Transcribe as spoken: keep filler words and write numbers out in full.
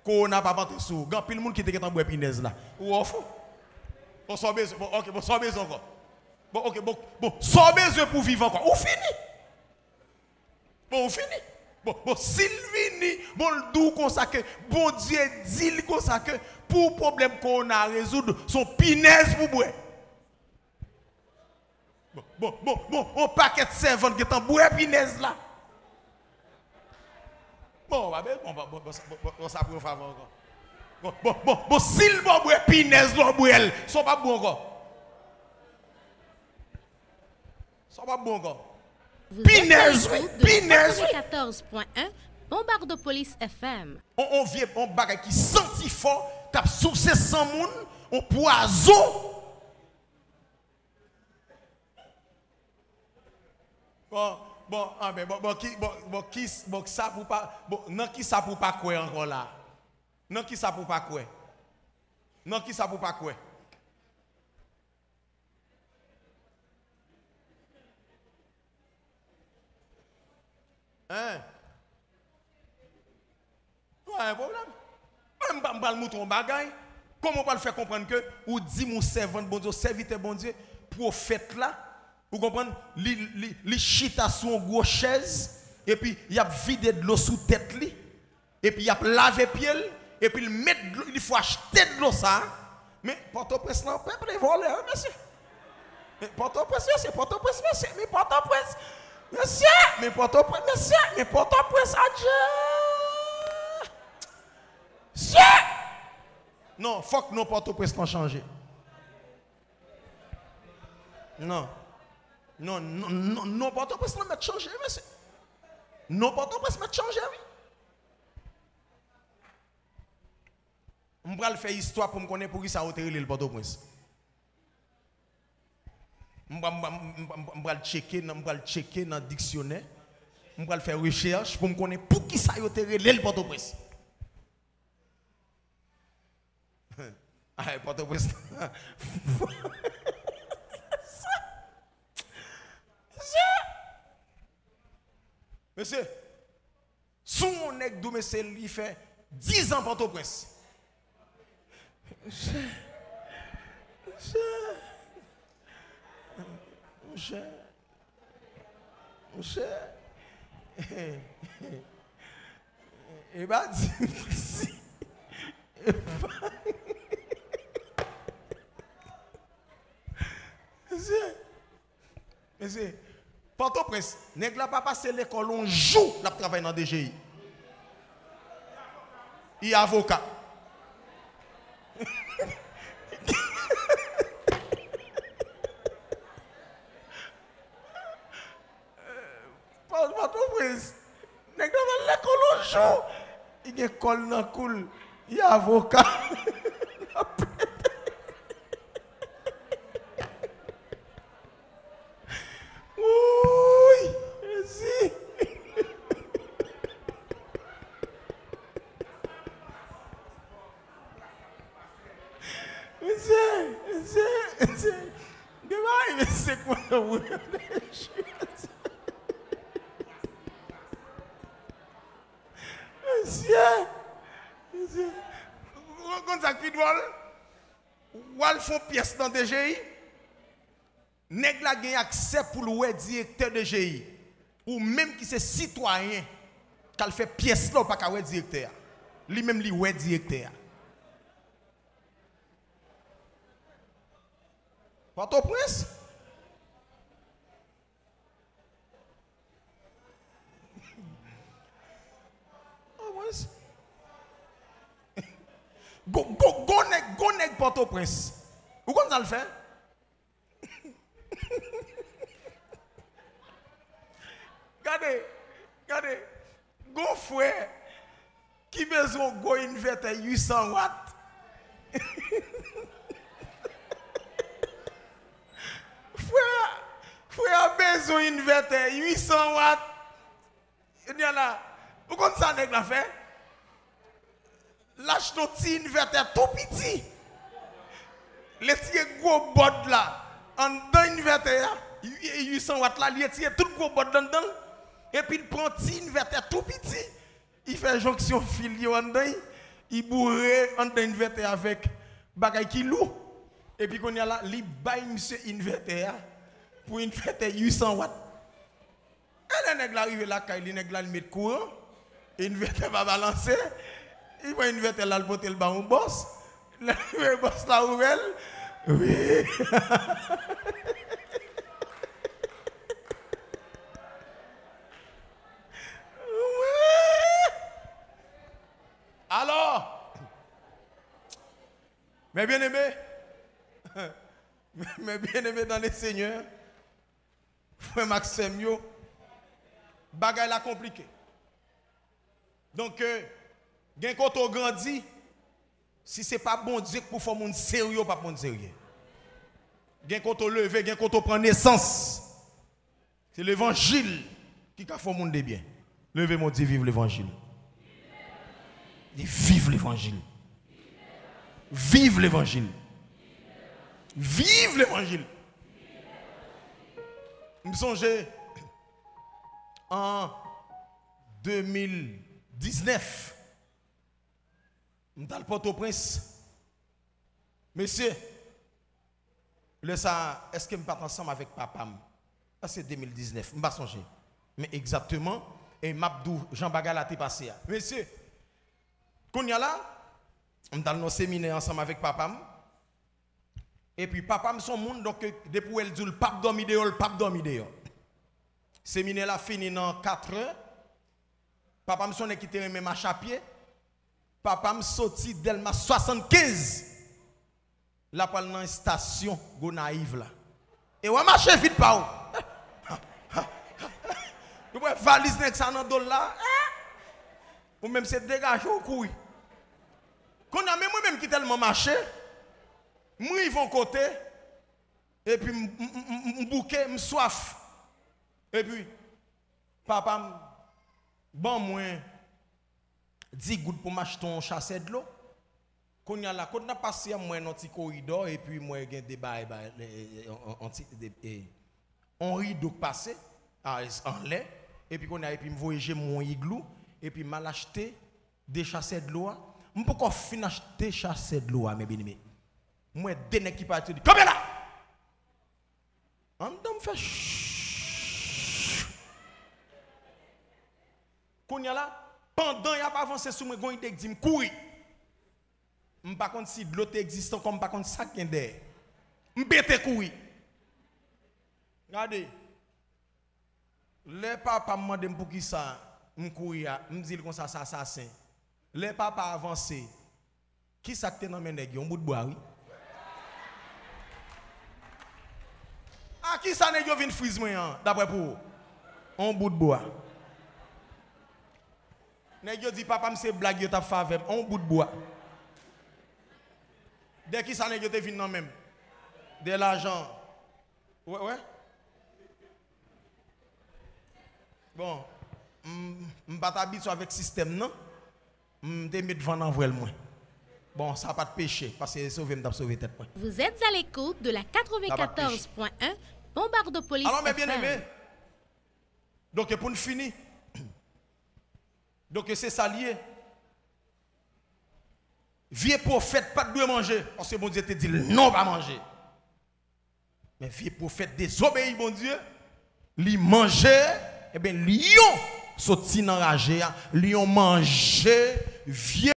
Kowona p ap antre sou ou. Gen anpil moun ki te gentan bwè pinèz la. Ou wè w fou. Bon, sa w bezwen, bon, ok, bon, sa w bezwen ankò. Bon, ok, bon, bon, sa w bezwen pou w viv ankò. Ou fini. Bon, ou fini. Bon, bon, si l vini, bon, l di w konsa ke, Bondye di l konsa ke, pou pwoblèm kowona a rezoud, se yon pinèz pou bwè. Bon, bon, bon, bon, yon pakèt sèvant gentan bwè pinèz la. Bon, pa be-, bon, bon, bon, bon, sa, bon, bon, bon, sa pou yon favè ankò. Bon, bon, bon, bon, si l ba w bwè pinèz, lè w bwè l, sa w p ap bwè ankò. Sa w p ap bwè ankò. Vous êtes à Pinèz, wi, l'écoute de pinèz, wi. Quatre-vingt-quatorze point un, Bombardopolis F M. On, on vye, on bagay ki santi fò, k ap souse san moun, on pwazon. Bon, bon, anben, bon, bon, ki, bon, bon, ki, bon, sa pou pa, bon, nan ki sa pou pa kwè ankò la? Nan ki sa pou pa kwè? Nan ki sa pou pa kwè? Hein? Pa gen pwoblèm. Mwen, m pa, m pral moutre w yon bagay. Kòman w pral fè konprann ke ou di m ou sèvant Bondye, ou sèvitè Bondye, pwofèt la, ou konprann, li, li, li chita sou yon gwo chèz, epi y ap vide dlo sou tèt li, epi y ap lave pye l, epi l met dlo, li fò achte dlo sa a. Men Pòtoprens lan, pèp li vòlè, wi, mesye. Men Pòtoprens, mesye, Pòtoprens, mesye, men Pòtoprens, mesye, men Pòtoprens, mesye, men Pòtoprens, adje! Mesye! Non, fòk non Pòtoprens lan chanje. Non. Non, non, non, non Pòtoprens lan mèt chanje, mesye. Non Pòtoprens mèt chanje, wi. M pral fè istwa pou m konnen poukisa yo te rele l Pòtoprens. M pral, m pral, m pral, m pral tcheke nan, m pral tcheke nan diksyonè. M pral fè rechèch pou m konnen poukisa yo te rele l Pòtoprens. Ay, Pòtoprens. Mesye, mesye, si yon nèg di w, mesye, li fè diz an Pòtoprens. Monchè, monchè, monchè, monchè. E pa di, e pa, mesye, mesye, Pòtoprens, nèg la pa pase lekòl yon jou, l ap travay nan D G I. Li avoka. Pò-, Pòtoprens. Nèg la pral lekòl yon jou. Li gen kòl nan kou l. Li avoka. Wouy! Jezi! Mesye, mesye, mesye. Gen bagay, mesye, konnen w. Mesye, mesye. Ou konn sa k pi dwòl? W al fè yon pyès nan D G I, nèg la gen aksè pou l wè direktè D G I. Ou menm ki se sitwayen, k al fè pyès la, ou pa ka wè direktè a. Li menm, li wè direktè a. Pòtoprens? Pòtoprens? Gon, gon, gon nèg, gon nèg Pòtoprens. Ou konn sa l fè? Gade, gade, gon frè ki bezwen yon gwo envètè uit san wat. Frè a, frè a bezwen envètè uit san wat. Kounye a la, ou konn sa nèg la fè? L achte yon ti envètè tou piti. Li tire gwo bòd la anndan envètè a, uit san wat la, li retire tout gwo bòd la anndan l. Epi l pran ti envètè tou piti. Li fè jonksyon fil yo anndan l. Li boure anndan envètè avèk bagay ki lou. Epi kounye a la, li bay misye envètè a pou envètè uit san wat. E lè nèg la rive lakay li, nèg la li met kouran, envètè pa balanse, li pran envètè la, l pote l ba yon bòs. Lè l rive, bòs la ouvè l. Wi. Alò, mes bien-aimés, mes bien-aimés dans le Seigneur, frè m ak sè m yo, bagay la konplike. Donk, euh, gen kote w grandi, si se pa Bondye k pou fè w moun serye, w p ap moun serye. Gen kote w leve, gen kote w pran nesans. Se levanjil ki ka fè w moun de byen. Leve men w, di, viv levanjil. Di, viv levanjil. Viv levanjil. Viv levanjil. M sonje an de mil diznèf, m t al Pòtoprens. Mesye, lè sa a, èske m pa t ansanm avèk papa m? Sa se de mil diznèf, m pa sonje. Men egzakteman, e m ap di w jan bagay la te pase a. Mesye, kounye a la, m t al nan seminè ansanm avèk papa m. Epi papa m se yon moun, donk, depi w wè l di w l p ap dòmi deyò, l p ap dòmi deyò. Seminè la fini nan katrè. Papa m se yon nèg ki te renmen mache a pye. Papa m soti Dèlma swasannkenz. L ap pral nan estasyon Gonayiv la. E w ap mache vit pa w. Ou wè valiz nèg sa nan do l la. Ou menm se degaje w kouri. Kounye a, men mwen menm ki tèlman mache, m rive yon kote, epi m, m, m, m, m bouke, m swaf. Epi, papa m ban mwen di goud pou m achte yon chasè dlo. Kounye a la, kote n ap pase a, m wè nan ti koridò, epi m wè gen de bay, bay, e, e, e, on, on ti, de, e, on rido k pase, a, anlè, epi kounye a, epi m voye je m yon iglou, epi m al achte de chasè dlo a. M poko fin achte chasè dlo a, men byeneme. M wè de nèg ki parèt, yo di, "Kanpe la!" Anndan m fè ch. Kounye a la, pandan y ap avanse sou mwen, gon ide k di m kouri. M pa konn si dlo te egziste ankò, m pa konn sa k gen dèyè. M pete kouri. Gade, lè papa m mande m poukisa m kouri a, m di l konsa, se asasen. Lè papa avanse, kisa k te nan men nèg yo? Yon bout bwa, wi. A kisa nèg yo vin friz mwen an, daprè pou ou? Yon bout bwa. Nèg yo di papa m se blag yo t ap fè avè m. Yon bout bwa. De kisa nèg yo te vin nan men m? De lajan. Wè, wè. Bon, m, m pa t abitye avèk sistèm nan. M te met van nan vwèl mwen. Bon, sa pa t peche, paske sove m t ap sove tèt mwen. Vous êtes à l'écoute de la Sa pa t peche. quatre-vingt-quatorze point un Bombardopolis Alò, men F M. Byeneme, donk, pou n fini, donk, se sa l ye. Vye pwofèt pa t dwe manje, paske Bondye te di l non, pa manje. Men vye pwofèt dezobeyi Bondye, li manje, ebyen, lyon soti nan raje a, lyon manje vye